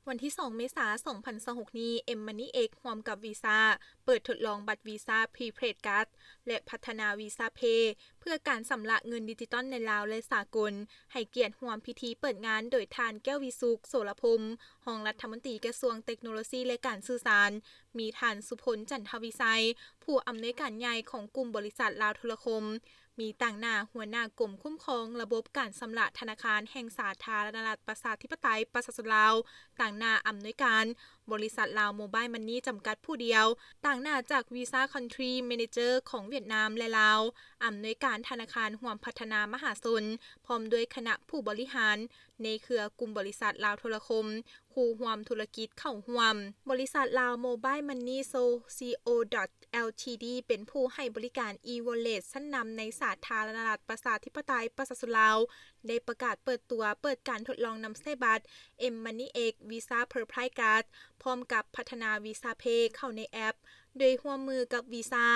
ວັນທີສອງ ເມສາ ສອງພັນຊາວຫົກນີ້ M-Money X ຮ່ວມກັບ Visa ເປີດທົດລອງບັດ Visa Prepaid Card ແລະ ພັດທະນາ Visa Pay ເພື່ອການຊຳລະເງິນດິຈິຕອນໃນລາວ ແລະ ສາກົນ. ໃຫ້ກຽດຮ່ວມພິທີເປີດງານໂດຍທ່ານ ແກ້ວວິສຸກ ໂສລະພົມ ຮອງລັດຖະມົນຕີກະຊວງເຕັກໂນໂລຊີ ແລະ ການສື່ສານ, ມີທ່ານ ສຸພົນ ຈັນທະວິໄຊ ຜູ້ອຳນວຍການໃຫຍ່ຂອງກຸ່ມບໍລິສັດລາວໂທລະຄົມ, ມີຕາງໜ້າຫົວໜ້າກົມຄຸ້ມຄອງລະບົບການຊຳລະທະນາຄານແຫ່ງສາທາລະນະລັດ ປະຊາທິປະໄຕ ປະຊາຊົນລາວ, ຕາງໜ້າອຳນວຍການບໍລິສັດລາວໂມບາຍມັນນີຈຳກັດຜູ້ດຽວ, ຕາງໜ້າຈາກ Visa Country Manager ຂອງຫວຽດນາມ ແລະ ລາວ, ອຳນວຍການທະນາຄານຮ່ວມພັດທະນາມະຫາຊົນ ພ້ອມດ້ວຍຄະນະຜູ້ບໍລິຫານໃນເຄືອກຸ່ມບໍລິສັດລາວໂທລະຄົມ ຄູ່ຮ່ວມທຸລະກິດເຂົ້າຮ່ວມ. ບໍລິສັດລາວໂມບາຍມັນນີ Co ເປັນຜູ້ໃຫ້ບໍລິການ e-wallet ຊັ້ນນຳໃນສາທາລະນະລັດ ປະຊາທິປະໄຕ ປະຊາຊົນລາວ ໄດ້ປະກາດເປີດຕົວເປີດການທົດລອງນຳໃຊ້ບັດ M-Money X Visa Prepaid Card ພ້ອມກັບພັດທະນາ Visa Pay ເຂົ້າໃນແອັບ ໂດຍຮ່ວມມືກັບ Visa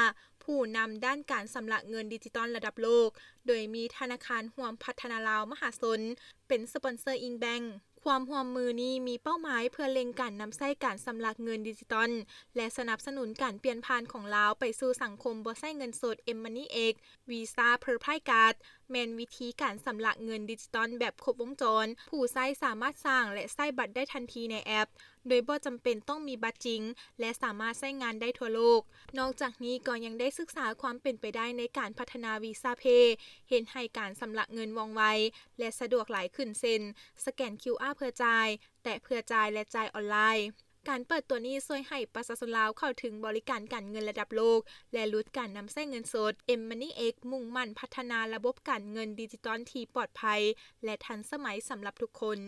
ຜູ້ນຳດ້ານການຊຳລະເງິນດິຈິຕອນລະດັບໂລກ, ໂດຍມີທະນາຄານຮ່ວມພັດທະນາລາວມະຫາຊົນ ເປັນສະປອນເຊີອິງແບັງ. ຄວາມຮ່ວມມືນີ້ມີເປົ້າໝາຍເພື່ອເລັ່ງການນຳໃຊ້ການຊຳລະເງິນດິຈິຕອນ ແລະ ສະໜັບສະໜູນການປ່ຽນຜ່ານຂອງລາວໄປສູ່ສັງຄົມບໍ່ໃຊ້ເງິນສົດ. M-Money X Visa Prepaid Card ແມ່ນວິທີການຊຳລະເງິນດິຈິຕອນແບບຄົບວົງຈອນ, ຜູ້ໃຊ້ສາມາດສ້າງ ແລະ ໃຊ້ບັດໄດ້ທັນທີໃນແອັບ ໂດຍບໍ່ຈຳເປັນຕ້ອງມີບັດຈິງ ແລະ ສາມາດໃຊ້ງານໄດ້ທົ່ວໂລກ. ນອກຈາກນີ້ກໍຍັງໄດ້ສຶກສາຄວາມເປັນໄປໄດ້ໃນການພັດທະນາ Visa Pay ເຮັດໃຫ້ການຊຳລະເງິນວ່ອງໄວ ແລະ ສະດວກຫຼາຍຂຶ້ນ ເຊັ່ນ ສະແກນ ຄິວອາ ເພື່ອຈ່າຍ, ແຕະເພື່ອຈ່າຍ ແລະ ຈ່າຍອອນລາຍ. ການເປີດຕົວນີ້ຊ່ວຍໃຫ້ປະຊາຊົນລາວເຂົ້າເຖິງບໍລິການການເງິນລະດັບໂລກ ແລະ ຫຼຸດການນຳໃຊ້ເງິນສົດ. M-Money X ມຸ່ງໝັ້ນພັດທະນາລະບົບການເງິນດິຈິຕອນທີ່ປອດໄພ ແລະ ທັນສະໄໝສຳລັບທຸກຄົນ.